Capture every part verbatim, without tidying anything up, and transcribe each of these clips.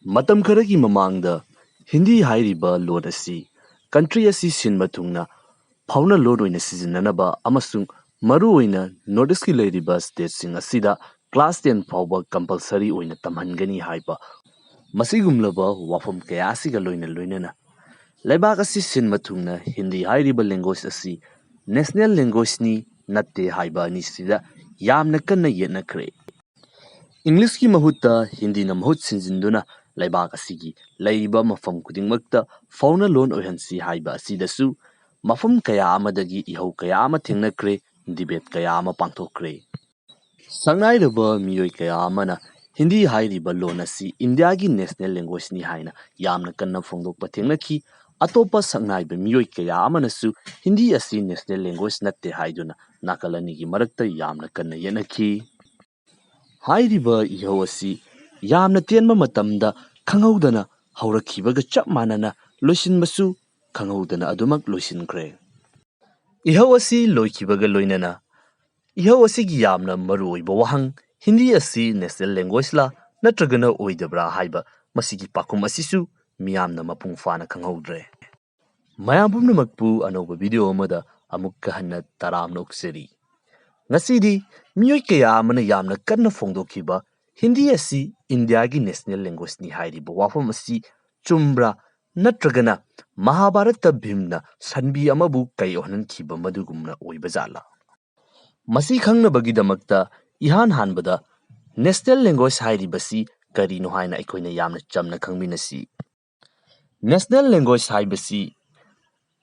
ꯃꯇꯝ ꯈꯔꯒꯤ ꯃꯃꯥꯡꯗ ꯍꯤꯟꯗꯤ ꯍꯥꯏꯔꯤꯕ ꯂꯣꯟ ꯑꯁꯤ country ꯑꯁꯤ ꯁꯤꯟꯕ ꯊꯨꯡꯅ ꯐꯥꯎꯅ ꯂꯣꯟ ꯑꯣꯏꯅ ꯁꯤꯖꯤꯟꯅꯅꯕ ꯑꯃꯁꯨꯡ ꯃꯔꯨꯑꯣꯏꯅ North East ꯀꯤ ꯂꯩꯔꯤꯕ state ꯁꯤꯡ ꯑꯁꯤꯗ class ten ꯐꯥꯎꯕ compulsory ꯑꯣꯏꯅ ꯇꯝꯍꯟꯒꯅꯤ ꯍꯥꯏꯕ ꯃꯁꯤꯒꯨꯝꯂꯕ ꯋꯥꯐꯝ ꯀꯌꯥ ꯑꯁꯤꯒ ꯂꯣꯏꯅ ꯂꯣꯏꯅꯅ ꯂꯩꯕꯥꯛ ꯑꯁꯤ ꯁꯤꯟꯕ ꯊꯨꯡꯅ ꯍꯤꯟꯗꯤ ꯍꯥꯏꯔꯤꯕ language ꯑꯁꯤ national language ꯅꯤ ꯅꯠꯇꯦ ꯍꯥꯏꯕ ꯑꯅꯤꯁꯤꯗ ꯌꯥꯝꯅ ꯀꯟꯅ ꯌꯦꯠꯅꯈ꯭ꯔꯦ꯫ English ꯀꯤ ꯃꯍꯨꯠꯇ ꯍꯤꯟꯗꯤꯅ ꯃꯍꯨꯠ ꯁꯤꯟꯖꯤꯟꯗꯨꯅ ꯂꯩꯕꯥꯛ ꯑꯁꯤꯒꯤ ꯂꯩꯔꯤꯕ ꯃꯐꯝ ꯈꯨꯗꯤꯡꯃꯛꯇ ꯐꯥꯎꯅ ꯂꯣꯟ ꯑꯣꯏꯍꯟꯁꯤ ꯍꯥꯏꯕ ꯑꯁꯤꯗꯁꯨ ꯃꯐꯝ ꯀꯌꯥ ꯑꯃꯗꯒꯤ ꯏꯍꯧ ꯀꯌꯥ ꯑꯃ ꯊꯦꯡꯅꯈ꯭ꯔꯦ, debate ꯀꯌꯥ ꯑꯃ ꯄꯥꯡꯊꯣꯛꯈ꯭ꯔꯦ꯫ ꯁꯛꯅꯥꯏꯔꯕ ꯃꯤꯑꯣꯏ ꯀꯌꯥ ꯑꯃꯅ ꯍꯤꯟꯗꯤ ꯍꯥꯏꯔꯤꯕ ꯂꯣꯟ ꯑꯁꯤ ꯏꯟꯗꯤꯌꯥꯒꯤ national language ꯅꯤ ꯍꯥꯏꯅ ꯌꯥꯝꯅ ꯀꯟꯅ ꯐꯣꯡꯗꯣꯛꯄ ꯊꯦꯡꯅꯈꯤ꯫ ꯑꯇꯣꯞꯄ ꯁꯛꯅꯥꯏꯕ ꯃꯤꯑꯣꯏ ꯀꯌꯥ ꯑꯃꯅꯁꯨ ꯍꯤꯟꯗꯤ ꯑꯁꯤ national language ꯅꯠꯇꯦ ꯍꯥꯏꯗꯨꯅ ꯅꯥꯀꯜ ꯑꯅꯤꯒꯤ ꯃꯔꯛꯇ ꯌꯥꯝꯅ ꯀꯟꯅ ꯌꯦꯠꯅꯈꯤ꯫ ꯍꯥꯏꯔꯤꯕ ꯏꯍꯧ ꯑꯁꯤ ꯌꯥꯝꯅ ꯇꯦꯟꯕ ꯃꯇꯝꯗ ꯈꯪꯍꯧꯗꯅ ꯍꯧꯔꯛꯈꯤꯕꯒ ꯆꯞ ꯃꯥꯟꯅꯅ ꯂꯣꯏꯁꯤꯟꯕꯁꯨ ꯈꯪꯍꯧꯗꯅ ꯑꯗꯨꯃꯛ ꯂꯣꯏꯁꯤꯟꯈ꯭ꯔꯦ꯫ ꯏꯍꯧ ꯑꯁꯤ ꯂꯣꯏꯈꯤꯕꯒ ꯂꯣꯏꯅꯅ ꯏꯍꯧ ꯑꯁꯤꯒꯤ ꯌꯥꯝꯅ ꯃꯔꯨꯑꯣꯏꯕ ꯋꯥꯍꯪ, ꯍꯤꯟꯗꯤ ꯑꯁꯤ national language ꯂꯥ ꯅꯠꯇ꯭ꯔꯒꯅ ꯑꯣꯏꯗꯕ꯭ꯔꯥ ꯍꯥꯏꯕ ꯃꯁꯤꯒꯤ ꯄꯥꯎꯈꯨꯝ ꯑꯁꯤꯁꯨ ꯃꯤꯌꯥꯝꯅ ꯃꯄꯨꯡ ꯐꯥꯅ ꯈꯪꯍꯧꯗ꯭ꯔꯦ꯫ ꯃꯌꯥꯝ ꯄꯨꯝꯅꯃꯛꯄꯨ ꯑꯅꯧꯕ video ꯑꯃꯗ ꯑꯃꯨꯛꯀ ꯍꯟꯅ ꯇꯔꯥꯝꯅ ꯑꯣꯛꯆꯔꯤ꯫ ꯉꯁꯤꯗꯤ ꯃꯤꯑꯣꯏ ꯀꯌꯥ ꯑꯃꯅ ꯌꯥꯝꯅ ꯀꯟꯅ ꯐꯣꯡꯗꯣꯛꯈꯤꯕ ꯍꯤꯟꯗꯤ ꯑꯁꯤ ꯏꯟꯗꯤꯌꯥꯒꯤ national language ꯅꯤ ꯍꯥꯏꯔꯤꯕ ꯋꯥꯐꯝ ꯑꯁꯤ ꯆꯨꯝꯕ꯭ꯔꯥ ꯅꯠꯇ꯭ꯔꯒꯅ ꯃꯍꯥꯚꯥꯔꯠꯇ ꯚꯤꯝꯅ ꯁꯟꯕꯤ ꯑꯃꯕꯨ ꯀꯩ ꯑꯣꯟꯍꯟꯈꯤꯕ ꯃꯗꯨꯒꯨꯝꯅ ꯑꯣꯏꯕ ꯖꯥꯠꯂꯥ? ꯃꯁꯤ ꯈꯪꯅꯕꯒꯤꯗꯃꯛꯇ ꯏꯍꯥꯟ ꯍꯥꯟꯕꯗ national language ꯍꯥꯏꯔꯤꯕꯁꯤ ꯀꯔꯤꯅꯣ ꯍꯥꯏꯅ ꯑꯩꯈꯣꯏꯅ ꯌꯥꯝꯅ ꯆꯝꯅ ꯈꯪꯃꯤꯟꯅꯁꯤ꯫ National language ꯍꯥꯏꯕꯁꯤ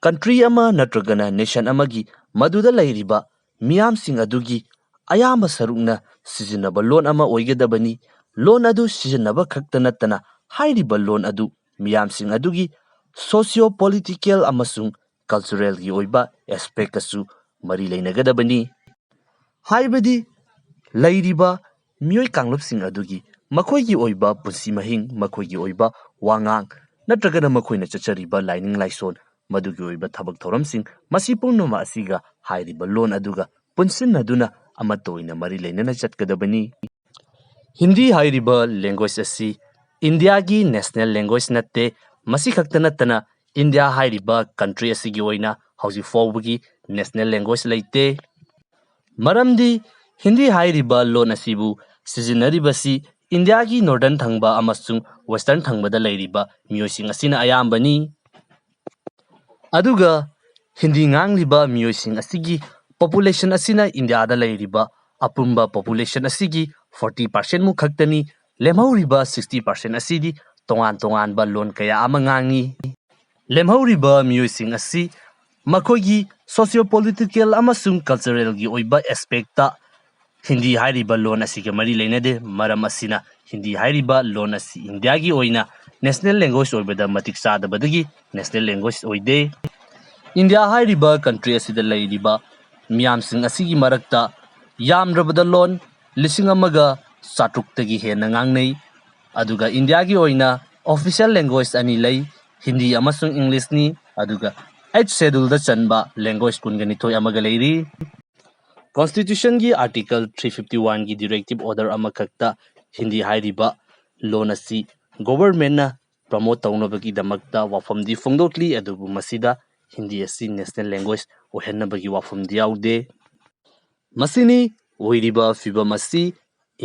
country ꯑꯃ ꯅꯠꯇ꯭ꯔꯒꯅ nation ꯑꯃꯒꯤ ꯃꯗꯨꯗ ꯂꯩꯔꯤꯕ ꯃꯤꯌꯥꯝꯁꯤꯡ ꯑꯗꯨꯒꯤ ꯑꯌꯥꯝꯕ ꯁꯔꯨꯛꯅ ꯁꯤꯖꯤꯟꯅꯕ ꯂꯣꯟ ꯑꯃ ꯑꯣꯏꯒꯗꯕꯅꯤ꯫ ꯂꯣꯟ ꯑꯗꯨ ꯁꯤꯖꯤꯟꯅꯕ ꯈꯛꯇ ꯅꯠꯇꯅ ꯍꯥꯏꯔꯤꯕ ꯂꯣꯟ ꯑꯗꯨ ꯃꯤꯌꯥꯝꯁꯤꯡ ꯑꯗꯨꯒꯤ socio political ꯑꯃꯁꯨꯡ cultural ꯒꯤ ꯑꯣꯏꯕ aspect ꯀꯁꯨ ꯃꯔꯤ ꯂꯩꯅꯒꯗꯕꯅꯤ꯫ ꯍꯥꯏꯕꯗꯤ ꯂꯩꯔꯤꯕ ꯃꯤꯑꯣꯏ ꯀꯥꯡꯂꯨꯞꯁꯤꯡ ꯑꯗꯨꯒꯤ ꯃꯈꯣꯏꯒꯤ ꯑꯣꯏꯕ ꯄꯨꯟꯁꯤ ꯃꯍꯤꯡ, ꯃꯈꯣꯏꯒꯤ ꯑꯣꯏꯕ ꯋꯥꯉꯥꯡ ꯅꯠꯇ꯭ꯔꯒꯅ ꯃꯈꯣꯏꯅ ꯆꯠꯆꯔꯤꯕ ꯂꯥꯏꯅꯤꯡ ꯂꯥꯏꯁꯣꯟ, ꯃꯗꯨꯒꯤ ꯑꯣꯏꯕ ꯊꯕꯛ ꯊꯧꯔꯝꯁꯤꯡ, ꯃꯁꯤ ꯄꯨꯝꯅꯃꯛ ꯑꯁꯤꯒ ꯍꯥꯏꯔꯤꯕ ꯂꯣꯟ ꯑꯗꯨꯒ ꯄꯨꯟꯁꯤꯟꯅꯗꯨꯅ ꯑꯃꯠꯇ ꯑꯣꯏꯅ ꯃꯔꯤ ꯂꯩꯅꯅ ꯆꯠꯀꯗꯕꯅꯤ꯫ ꯍꯤꯟꯗꯤ ꯍꯥꯏꯔꯤꯕ language ꯑꯁꯤ ꯏꯟꯗꯤꯌꯥꯒꯤ ꯅꯦꯁꯅꯦꯜ ꯂꯦꯡꯒ꯭ꯋꯦꯖ ꯅꯠꯇꯦ꯫ ꯃꯁꯤ ꯈꯛꯇ ꯅꯠꯇꯅ ꯏꯟꯗꯤꯌꯥ ꯍꯥꯏꯔꯤꯕ ꯀꯟꯇ꯭ꯔꯤ ꯑꯁꯤꯒꯤ ꯑꯣꯏꯅ ꯍꯧꯖꯤꯛ ꯐꯥꯎꯕꯒꯤ ꯅꯦꯁꯅꯦꯜ ꯂꯦꯡꯒ꯭ꯋꯦꯖ ꯂꯩꯇꯦ꯫ ꯃꯔꯝꯗꯤ ꯍꯤꯟꯗꯤ ꯍꯥꯏꯔꯤꯕ ꯂꯣꯟ ꯑꯁꯤꯕꯨ ꯁꯤꯖꯤꯟꯅꯔꯤꯕꯁꯤ ꯏꯟꯗꯤꯌꯥꯒꯤ ꯅꯣꯔꯗꯔꯟ ꯊꯪꯕ ꯑꯃꯁꯨꯡ ꯋꯦꯁꯇꯔꯟ ꯊꯪꯕꯗ ꯂꯩꯔꯤꯕ ꯃꯤꯑꯣꯏꯁꯤꯡ ꯑꯁꯤꯅ ꯑꯌꯥꯝꯕꯅꯤ꯫ ꯑꯗꯨꯒ ꯍꯤꯟꯗꯤ ꯉꯥꯡꯂꯤꯕ ꯃꯤꯑꯣꯏꯁꯤꯡ ꯑꯁꯤꯒꯤ ꯄꯣꯄꯨꯂꯦꯁꯟ ꯑꯁꯤꯅ ꯏꯟꯗꯤꯌꯥꯗ ꯂꯩꯔꯤꯕ ꯑꯄꯨꯟꯕ ꯄꯣꯄꯨꯂꯦꯁꯟ ꯑꯁꯤꯒꯤ ꯐꯣꯔꯇꯤ ꯄꯥꯔꯁꯦꯟꯃꯨꯛ ꯈꯛꯇꯅꯤ꯫ ꯂꯦꯝꯍꯧꯔꯤꯕ ꯁꯤꯛꯁꯇꯤ ꯄꯥꯔꯁꯦꯟ ꯑꯁꯤꯗꯤ ꯇꯣꯉꯥꯟ ꯇꯣꯉꯥꯟꯕ ꯂꯣꯟ ꯀꯌꯥ ꯑꯃ ꯉꯥꯡꯏ꯫ ꯂꯦꯝꯍꯧꯔꯤꯕ ꯃꯤꯑꯣꯏꯁꯤꯡ ꯑꯁꯤ ꯃꯈꯣꯏꯒꯤ ꯁꯣꯁꯤꯌꯣ ꯄꯣꯂꯤꯇꯤꯀꯦꯜ ꯑꯃꯁꯨꯡ ꯀꯜꯆꯔꯦꯜꯒꯤ ꯑꯣꯏꯕ ꯑꯦꯁꯄꯦꯛꯇ ꯍꯤꯟꯗꯤ ꯍꯥꯏꯔꯤꯕ ꯂꯣꯟ ꯑꯁꯤꯒ ꯃꯔꯤ ꯂꯩꯅꯗꯦ꯫ ꯃꯔꯝ ꯑꯁꯤꯅ ꯍꯤꯟꯗꯤ ꯍꯥꯏꯔꯤꯕ ꯂꯣꯟ ꯑꯁꯤ ꯏꯟꯗꯤꯌꯥꯒꯤ ꯑꯣꯏꯅ ꯅꯦꯁꯅꯦꯜ ꯂꯦꯡꯒ꯭ꯋꯦꯖ ꯑꯣꯏꯕꯗ ꯃꯇꯤꯛ ꯆꯥꯗꯕꯗꯒꯤ ꯅꯦꯁꯅꯦꯜ ꯂꯦꯡꯒ꯭ꯋꯦꯖ ꯑꯣꯏꯗꯦ꯫ ꯏꯟꯗꯤꯌꯥ ꯍꯥꯏꯔꯤꯕ ꯀꯟꯇ꯭ꯔꯤ ꯑꯁꯤꯗ ꯂꯩꯔꯤꯕ ꯃꯤꯌꯥꯝꯁꯤꯡ ꯑꯁꯤꯒꯤ ꯃꯔꯛꯇ ꯌꯥꯝꯗ꯭ꯔꯕꯗ ꯂꯣꯟ ꯂꯤꯁꯤꯡ ꯑꯃꯒ ꯆꯥꯇ꯭ꯔꯨꯛꯇꯒꯤ ꯍꯦꯟꯅ ꯉꯥꯡꯅꯩ꯫ ꯑꯗꯨꯒ ꯏꯟꯗꯤꯌꯥꯒꯤ ꯑꯣꯏꯅ ꯑꯣꯐꯤꯁꯤꯌꯦꯜ ꯂꯦꯡꯒ꯭ꯋꯦꯖ ꯑꯅꯤ ꯂꯩ, ꯍꯤꯟꯗꯤ ꯑꯃꯁꯨꯡ ꯏꯪꯂꯤꯁꯅꯤ꯫ ꯑꯗꯨꯒ ꯑꯩꯠ ꯁꯦꯗꯨꯜꯗ ꯆꯟꯕ ꯂꯦꯡꯒ꯭ꯋꯦꯖ ꯀꯨꯟꯒ ꯅꯤꯊꯣꯏ ꯑꯃꯒ ꯂꯩꯔꯤ꯫ ꯀꯣꯟꯁꯇꯤꯇ꯭ꯌꯨꯁꯟꯒꯤ ꯑꯥꯔꯇꯤꯀꯜ ꯊ꯭ꯔꯤ ꯐꯤꯐꯇꯤ ꯋꯥꯟꯒꯤ ꯗꯤꯔꯦꯛꯇꯤꯞ ꯑꯣꯔꯗꯔ ꯑꯃꯈꯛꯇ ꯍꯤꯟꯗꯤ ꯍꯥꯏꯔꯤꯕ ꯂꯣꯟ ꯑꯁꯤ ꯒꯣꯚꯔꯟꯃꯦꯟꯠꯅ ꯄ꯭ꯔꯃꯣꯠ ꯇꯧꯅꯕꯒꯤꯗꯃꯛꯇ ꯋꯥꯐꯝꯗꯤ ꯐꯣꯡꯗꯣꯛꯂꯤ, ꯑꯗꯨꯕꯨ ꯃꯁꯤꯗ ꯍꯤꯟꯗꯤ ꯑꯁꯤ ꯅꯦꯁꯅꯦꯜ ꯂꯦꯡꯒ꯭ꯋꯦꯖ ꯑꯣꯏꯍꯟꯅꯕꯒꯤ ꯋꯥꯐꯝꯗꯤ ꯌꯥꯎꯗꯦ꯫ ꯃꯁꯤꯅꯤ ꯑꯣꯏꯔꯤꯕ ꯐꯤꯕꯝ ꯑꯁꯤ꯫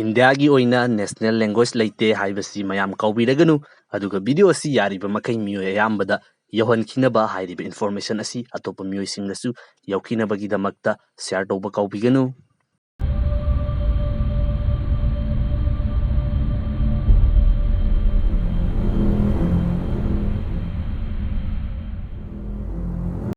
ꯏꯟꯗꯤꯌꯥꯒꯤ ꯑꯣꯏꯅ ꯅꯦꯁꯅꯦꯜ ꯂꯦꯡꯒ꯭ꯋꯦꯖ ꯂꯩꯇꯦ ꯍꯥꯏꯕꯁꯤ ꯃꯌꯥꯝ ꯀꯥꯎꯕꯤꯔꯒꯅꯨ, ꯑꯗꯨꯒ ꯚꯤꯗꯤꯑꯣ ꯑꯁꯤ ꯌꯥꯔꯤꯕ ꯃꯈꯩ ꯃꯤꯑꯣꯏ ꯑꯌꯥꯝꯕꯗ ꯌꯧꯍꯟꯈꯤꯅꯕ, ꯍꯥꯏꯔꯤꯕ ꯏꯟꯐꯣꯔꯃꯦꯁꯟ ꯑꯁꯤ ꯑꯇꯣꯞꯄ ꯃꯤꯑꯣꯏꯁꯤꯡꯗꯁꯨ ꯌꯧꯈꯤꯅꯕꯒꯤꯗꯃꯛꯇ ꯁꯤꯌꯥꯔ ꯇꯧꯕ ꯀꯥꯎꯕꯤꯒꯅꯨ꯫